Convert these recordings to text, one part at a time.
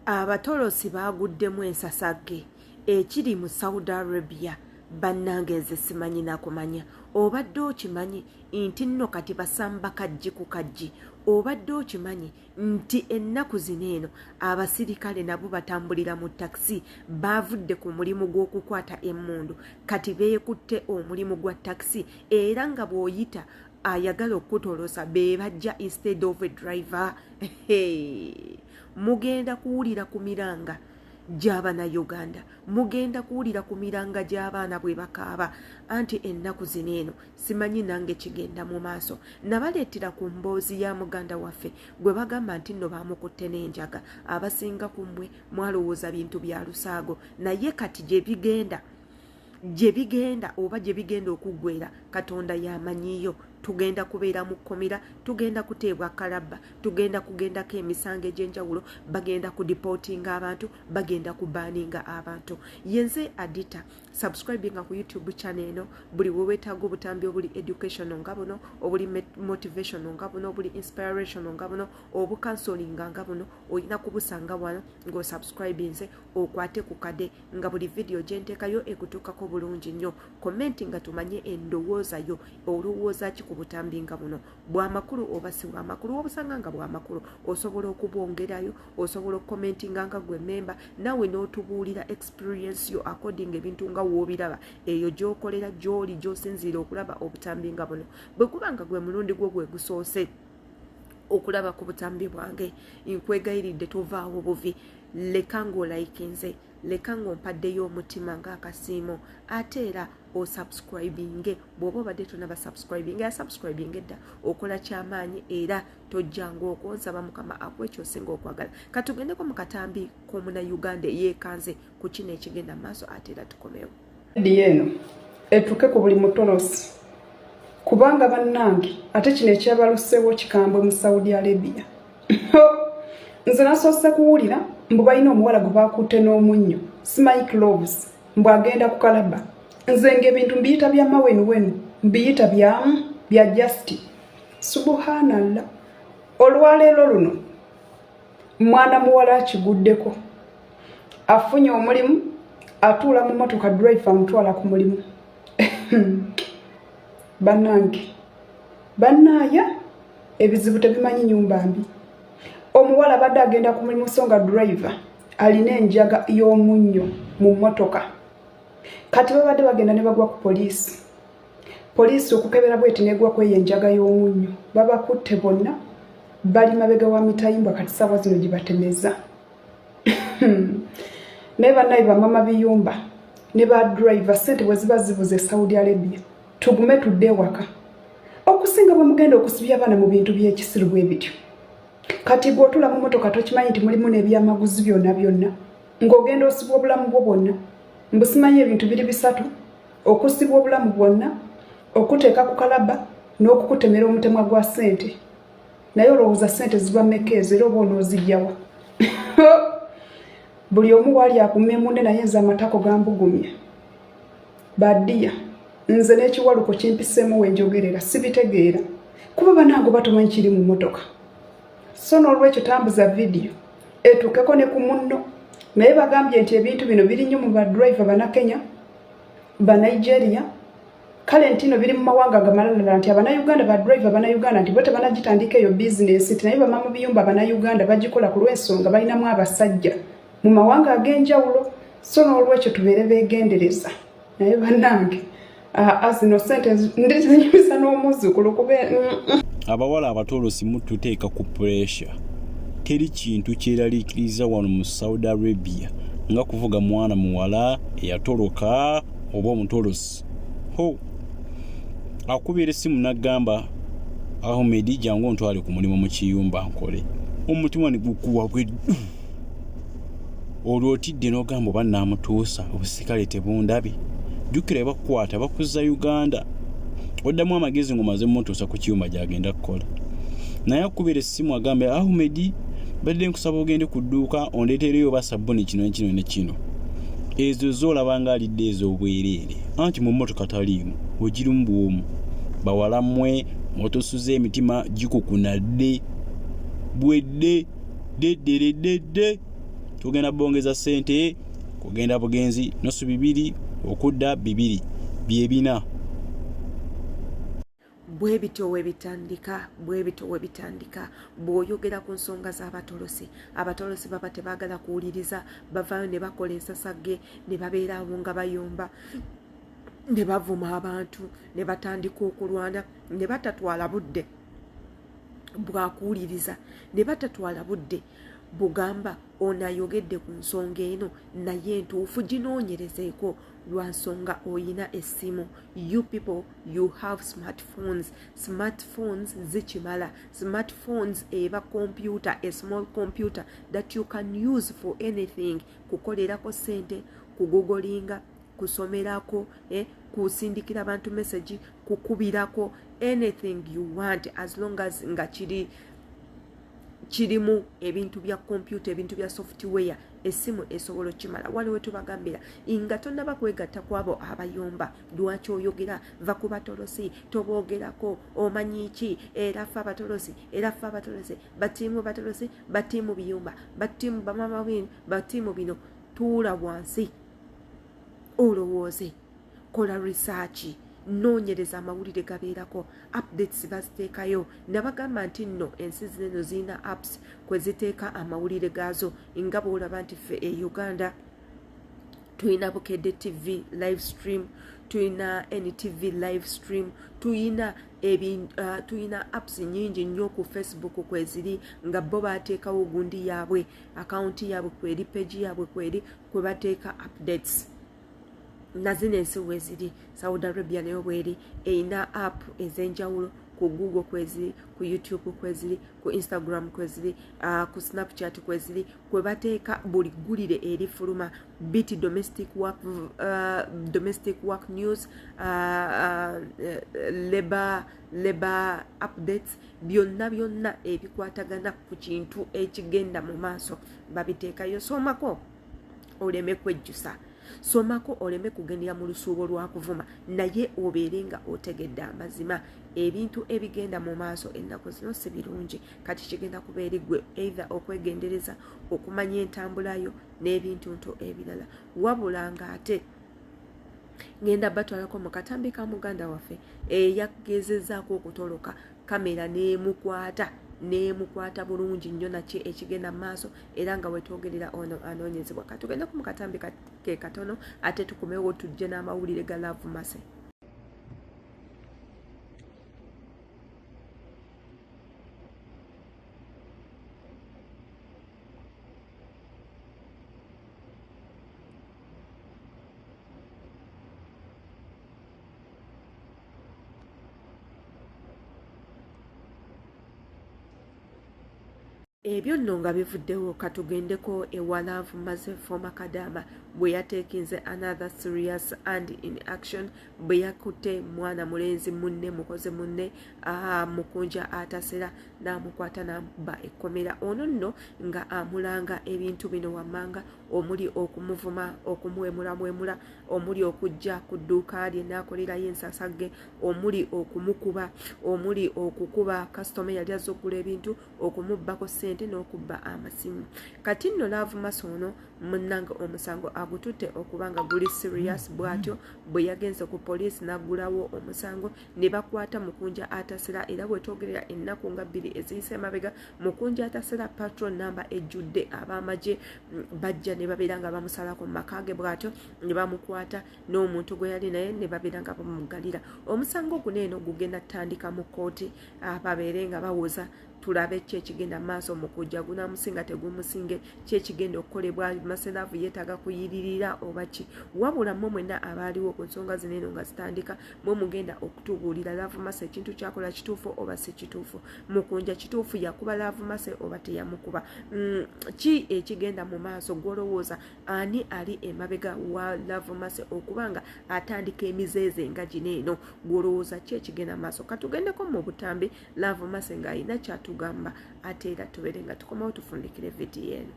Abatolosi baaguddemu ensasagge ekiri mu Saudi Arabia bannange nze simanyi nakumanya. Obadde okimanyi nti nno kati basamba kaggi ku kaggi? Obadde okimanyi nti ennaku zino eno abasirikale nabo batambulira mu takisi? Baavudde ku mulimu gw'okukwata emmundu, kati beekutte omulimu gwa takisi, era nga bw'oyita ayagala okukutolosa be bajja instead of a driver. Hey. Mugenda kuwulira ku miranga gy'Abannayuganda, mugenda kuwulira ku miranga gy'abaana bwe bakaaba. Anti ennaku zino eno simanyi nange kigenda mu maaso. Nabaleetera ku mboozi ya muganda waffe gwe bagamba nti nno baamukutte n'enjaga. Abasinga ku mmwe mwalowooza bintu bya lusaago, naye kati gye bigenda, gye bigenda oba gye bigenda okuggwera, Katonda yamanyiyo. Tugenda kubeera mu kkomera, tugenda kuteebwa kalabba, tugenda kugendako emisango egy'enjawulo, bagenda kudeportinga abantu, bagenda kubanninga abantu. Yenze Adita. Subscribinga ku YouTube channel eno buli weweetaaga obutambi obuli educational nga buno, obuli motivational nga buno, obuli inspirational nga buno, obucounselinga nga buno. Olina kubusanga wano ng'osubscribinze, okwate ku kade nga buli vidiyo gyenteekayo ekutuukako bulungi nnyo. Comment nga tumanye endowooza yo. Olowooza ki ku butambi nga buno? Bwamakulu oba si bwamakulu? Obusanga nga bwamakulu, osobola okubwongerayo, osobola okucommentinga nga gwe memba naawe n'otubuulira experience yo according ebintu nga woobiraba eyo gy'okolera, gy'oli, gy'osinziira okulaba obutambi nga buno. Bwe guba nga gwe mulundi gwo gwe gusoose okulaba ku butambi bwange, nkwegayiridde tovaawo buvi, leka ng'olikinze, leka ng'ompaddeyo omutima ng'akasiimo, ate era osubscribinge bw'oba obadde tonaba subscribinge. Asubscribinge edda okola kyamaanyi era tojjanga okwo. Nsaba Mukama akuwa ekyosinga okwagala. Katugendeko mu katambi k'Omunauganda eyeekanze ku kino ekigenda mu maaso, ate era tukomewo. Vidiyo eno etuuke ku buli mutolosi, kubanga bannange, ate kino ekyabaluseewo kikambwe mu Saudi Arabia. Nze nasoose kuwulira mbu balina omuwala gwe bakutte n'omunnyo, simanyi cloves, mbu agenda ku kalaba. Nze ng'ebintu mbiyita bya mawenuwenu, mbiyita byamu bya just subhanallah. Olwaleero luno mwana muwala akiguddeko, afunye omulimu, atuula mu motoka, driver amutwala ku mulimu. Bannange, bannaaya, ebizibu tebimanyi nyumba mbi. Omuwala abadde agenda ku mulimu, so nga driver alina enjaga y'omunnyo mu mmotoka. Kati babadde bagenda ne bagwa ku poliisi. Poliisi okukebera bweti negwa ku eyo enjaga y'omunnyo. Babakutte bonna, bali mabega wa mitayimbwa. Kati saawa zino gye batemeza. Naye bannaye, bamama biyumba ne ba driver, sente bwe ziba zibuze e Saudi Arabia, tugume tudde ewaka okusinga bwe mugenda okusibya abaana mu bintu by'ekisiru bwe bityo. Kati gwe otula mu motoka, tokimanyi nti mulimu n'ebyamaguzi byonna byonna, ng'ogenda osibwa obulamu bwo bwonna. Mbusimanyi ebintu biri bisatu: okusibwa obulamu bwonna, okuteeka ku kalaba, n'okukutemera omutemwa gwa ssente. Naye olowooza ssente ziba mmeka ezo, era oba onoozijjawa? Buli omu waali akumye munne, naye nze amatako gambugumye badiya. Nze n'ekiwaluko kimpiseemu wenjogerera, sibitegeera, kuba banange oba tomanyi kiri mu mmotoka. So n'olwekyo tambuza vidiyo etuukeko ne ku munno. Naye bagambye nti ebintu bino biri nnyo mu badriver Banakenya, Banigeria, kale ntino biri mu mawanga gamalalala, nti Abanauganda, badriver Banauganda, nti bo tebanagitandika eyo bizinesi, nti naye bama mu biyumba Abanauganda bagikola ku lw'ensonga balinamu abasajja mu mawanga ag'enjawulo. So n'olwekyo tubeere beegendereza. Naye bannange, aa, zino sente ndizinyumisa n'omuzzukulu kube Abawala abatolosi mututeeka ku pressure. Teri kintu kyeraliikiriza wano mu Saudi Arabia nga kuvuga mwana muwala eyatoloka oba omutolosi. Ho, akubira essimu n'agamba, "Ahmed, jangu ontwale ku mulimu mu kiyumba nkole." Omutima ne gukuwa bwe ddu, olwo otidde n'ogamba, "Oba naamutuusa, obusikale tebundabe?" Jjukira bakukwata bakuzza Uganda. Oddamu amagezi ng'omaze mutuusa ku kiyumba gy'agenda kukola. Naye akubira essimu agambe, "Ahmed, badde nkusaba ogende ku dduuka ondeetereyo oba sabbuni kino ne kino ne kino." Ezo zoolaba nga alidde ez'obwereere, anti mu mmotoka taliimu, ogirimu bwomu. Bawala mmwe mutusuza emitima, gikukunadde bwedde dedderededde. Tugenda bongeza ssente kugenda bugenzi nusu 200, okudda 200, byebina. Bwe bityo we bitandika, bwe bityo we bitandika. Bw'oyogera ku nsonga z'abatolosi, abatolosi baba tebaagala kuwuliriza, bavaayo ne bakola ensasagge ne babeera awo nga bayomba ne bavuma abantu ne batandika okulwana ne batatwala budde bwakuwuliriza, ne batatwala budde bugamba ono ayogedde ku nsonga eno naye entuufu ginoonyerezeeko lwa nsonga oyina essimu. You people, you have smartphones. Smartphones zikimala. Smartphones eba computer, a small computer that you can use for anything, kukolerako ssente, kugogolinga, kusomerako, kusindikira abantu message, kukubirako, anything you want as long as nga kiri kirimu ebintu bya kompyuta, ebintu bya software, essimu esobola okimala. Waliwo tubagambira nga tonnaba kwegatta kwabo abayomba, lwaki oyogera, va ku batolosi, toboogerako, omanyi ki, era ffe abatolosi, era ffe abatolosi, batiimu batolosi, batiimu biyumba, batiimu bamama bino, batiimu bino. Tuula wansi olowooze, kola research, noonyereza amawulire gabeerako, updates baziteekayo. Nabagamba nti nno ensi zino zirina apps kwe ziteeka amawulire gaazo, nga bw'olaba nti ffe e Uganda tulina Bukedde TV live stream, tulina NTV live stream, tulina tulina apps nyingi nnyo ku Facebook kweziri, nga bo bateekawo gundi yaabwe, akawunti yaabwe kweri, page yaabwe kweri kwe bateeka updates. Nazino ensi weziri, Saudi Arabia nayo bweri erina app ez'enjawulo, ku Google kweziri, ku YouTube kweziri, ku Instagram kweziri, ku Snapchat kweziri, kwe bateeka buli ggulire erifuluma, bit domestic work, domestic work news, labor updates, byonna byonna ebikwatagana ku kintu ekigenda mu maaso babiteekayo. Somako oleme kwejjusa, somako oleme kugendera mu lusuubo lwa kuvuma, naye obeere nga otegedde amazima. Ebintu ebigenda mu maaso ennaku zino si birungi. Kati kigenda kuba eri ggwe either okwegendereza, okumanya entambulayo n'ebintuntu ebirala. Wabula ng'ate ngenda batwalako mu katambi ka muganda waffe eyagezezzaako okutoloka, kamera n'emukwata, n'emukwata bulungi nnyo naki ekigenda mu maaso, era nga wetwogerera ono anoonyezebwa. Katugendeko mu katambi ke katono, ate tukomewo tujje n'amawulire ga Love Mercy. Ebyo nno nga bivuddewo, katugendeko ewa Love Mercy former Kadama bwe yateekinze another serious and in action, bwe yakutte mwana mulenzi munne, mukozi munne, Mukunja Atasera, n'amukwata n'amukuba ekkomera. Ono nno nga amulanga ebintu bino wammanga, omuli okumuvuma, okumuwemulamwemula, omuli okujja ku dduuka lye n'akolerayo ensasagge, omuli okumukuba, omuli okukuba kasitoma eyali azze okugula ebintu, okumubbako ssente n'okubba amasimu. Kati nno Love Mercy ono munnange omusango agututte okuba nga guli serious. Bw'atyo bwe yagenze ku poliisi n'aggulawo omusango ne bakwata Mukunja Atasera. Era bwetwogerera ennaku nga 2 eziyise emabega, Mukunja Atasera patrol namba ejjudde ab'amagye bajja ne babeera nga bamusalako mu maka ge, bw'atyo ne bamukwata n'omuntu gwe yali naye ne babeera nga bamuggalira. Omusango guno eno gugenda ttandika mu kkooti, babeere nga bawoza, tulabe ki ekigenda maaso. Mukujja gunamusinga tegumusinge, ki ekigenda okukolebwa, Mercy Love yeetaaga kuyiririra oba ki. Wabula mmwe mwenna abaaliwo ku nsonga zino eno nga zitandika, mwe mugenda okutubuulira Love Mercy ekintu kyakola kituufu oba si kituufu, Mukunja kituufu yakuba Love Mercy oba teyamukuba, ki ekigenda mu maaso, gw'olowooza ani ali emabega wa Love Mercy okuba nga atandika emizeeze nga gino eno, gw'olowooza ki ekigenda mu maaso. Katugendeko mu butambi Love Mercy ng'alina kyatugamba, ate era tubeere nga tukomawo tufundikire vidiyo eno.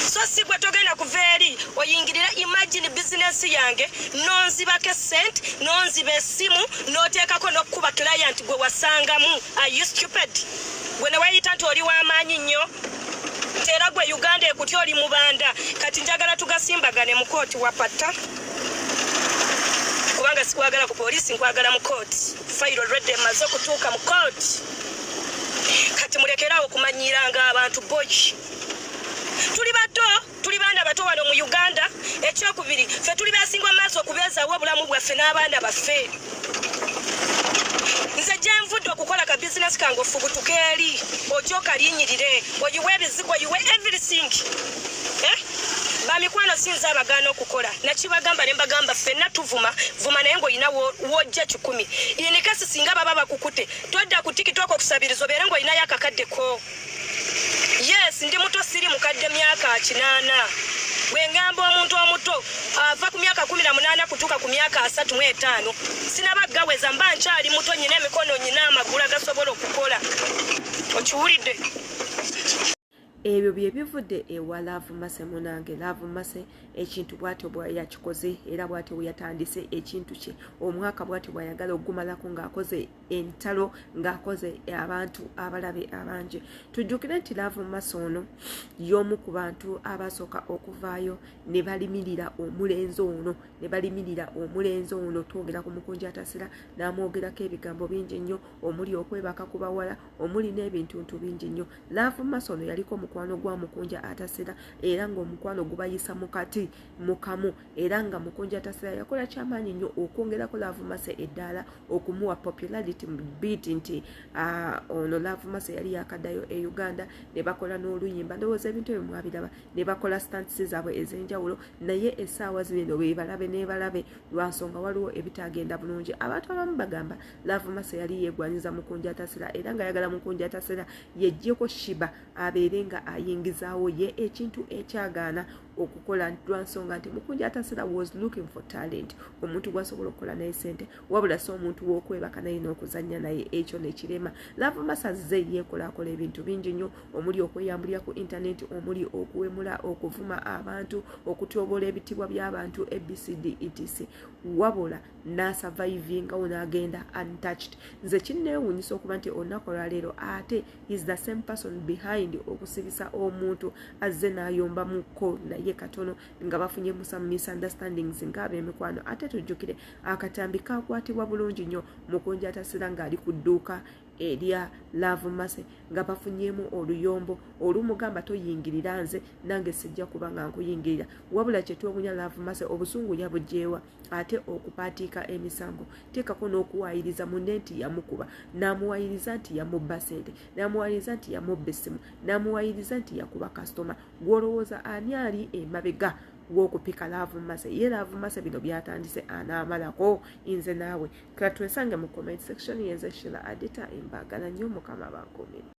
So si gwe togenda kuva eri oyingirira imagine bizinensi yange n'onzibako essente, n'onziba essimu, n'oteekako n'okukuba client gwe wasangamu. Are you stupid? Gwe ne weeyita nti oli w'amaanyi nnyo. Nti era gwe Uganda ekutya, oli mubanda. Kati njagala tugasimbagane mu kooti, wapata, kubanga sikwagala ku poliisi, nkwagala mu kooti. Fayiro already emaze okutuuka mu kooti. Kati mulekeraawo okumanyiranga abantu. Boyi, tuli bato, tuli baana bato wano mu Uganda. Ekyokubiri, ffe tuli basinga maaso okubeezaawo obulamu bwaffe n'abaana baffe. Nze gyenvudde okukola ka bizinesi kange, ofubutuka eri ojja okalinyirire, oyiwe ebizigo, oyiwe everything, eh? Bamikwano, sinza abagaana okukola, nakibagamba ne mbagamba, ffenna tuvuma vuma, naye ng'olina wojja 100. In case singa baba bakukute, todda ku TikTok okusabiriza, obeere ng'olinayo akakaddeko. Yes, ndi muto, siri mukadde, myaka 80. Bwe ngamba omuntu omuto ava ku myaka 18 kutuuka ku myaka 35. Sinabagaweza, mba nkyali muto, nyina emikono, nyina amagulu agasobola okukola. Okiwulidde? Ebyo bye bivudde ewa Love Mercy. Munange, Love Mercy ekintu bwatyo bwe yakikoze, era bwatyo bwe yatandise ekintu kye. Omwaka bwatyo bw'ayagala okugumalako ng'akoze entalo, ng'akoze abantu abalabe abangi. Tujjukire nti Love Mercy ono y'omu ku bantu abasooka okuvaayo ne balimirira omulenzi ono, ne balimirira omulenzi ono. Twogera ku Mukunja Atasira, n'amwogerako ebigambo bingi nnyo, omuli okwebaka ku bawala, omuli n'ebintuntu bingi nnyo. Love Mercy ono yaliko omukwano gwa Mukunja Atasira, era ng'omukwano gubayisa mukati mukamu, era nga Mukunja Atasira yakola kyamaanyi nnyo okwongerako Love Mercy eddaala, okumuwa popularity bit nti ono Love Mercy yali yakaddayo e Uganda, ne bakola n'oluyimba. Ndowooza ebintu ebyo mwabiraba, ne bakola stunts zaabwe ez'enjawulo. Naye essaawa zino eno bebalabe nebalabe lwansonga waliwo ebitagenda bulungi. Abantu abamu bagamba Love Mercy yali yeegwanyiza Mukunja Atasira, era ng'ayagala Mukunja Atasira yeggyeko Sheebah, abeere nga ayingizaawo ye, ekintu ekyagaana okukola lwansonga nti Mukunja Atasira was looking for talent, omuntu gwasobola okukola naye sente, wabula si omuntu w'okwebaka naye n'okuzannya naye. Ekyo nekirema. Love Mercy azze yeekolakola ebintu bingi nnyo, omuli okweyambulira ku intaneti, omuli okuwemula, okuvuma abantu, okutyoboola ebitibwa by'abantu, ABCD etc, wabula n'asurvivingawo n'agenda untouched. Nze kinneewuunyisa okuba nti olunaku olwaleero ate is the same person behind okusibisa omuntu azze n'ayombamuko naye katono, nga bafunye some misunderstandings ng'ab'emikwano. Ate tujjukire akatambi kakwatibwa bulungi nnyo Mukunja Atasira ng'ali ku dduuka erya Love Mercy, nga bafunyemu oluyombo olumugamba, "Toyingirira nze, nange sijja kuba nga nkuyingirira." Wabula kyetwewunya, Love Mercy obusungu yabujeewa ate okupaatiika emisango, teekako n'okuwayiriza munne nti yamukuba, n'amuwayiriza nti yamubba sente, n'amuwayiriza nti yamubba essimu, n'amuwayiriza nti yakuba kasitoma. Gw'olowooza ani ali emabega w'okupika Love Mercy? Ye Love Mercy bino byatandise anaamalako? Nze naawe katwesange mu comment section. Yenze Shila Adita, embaagala nnyo, Mukama bankumire.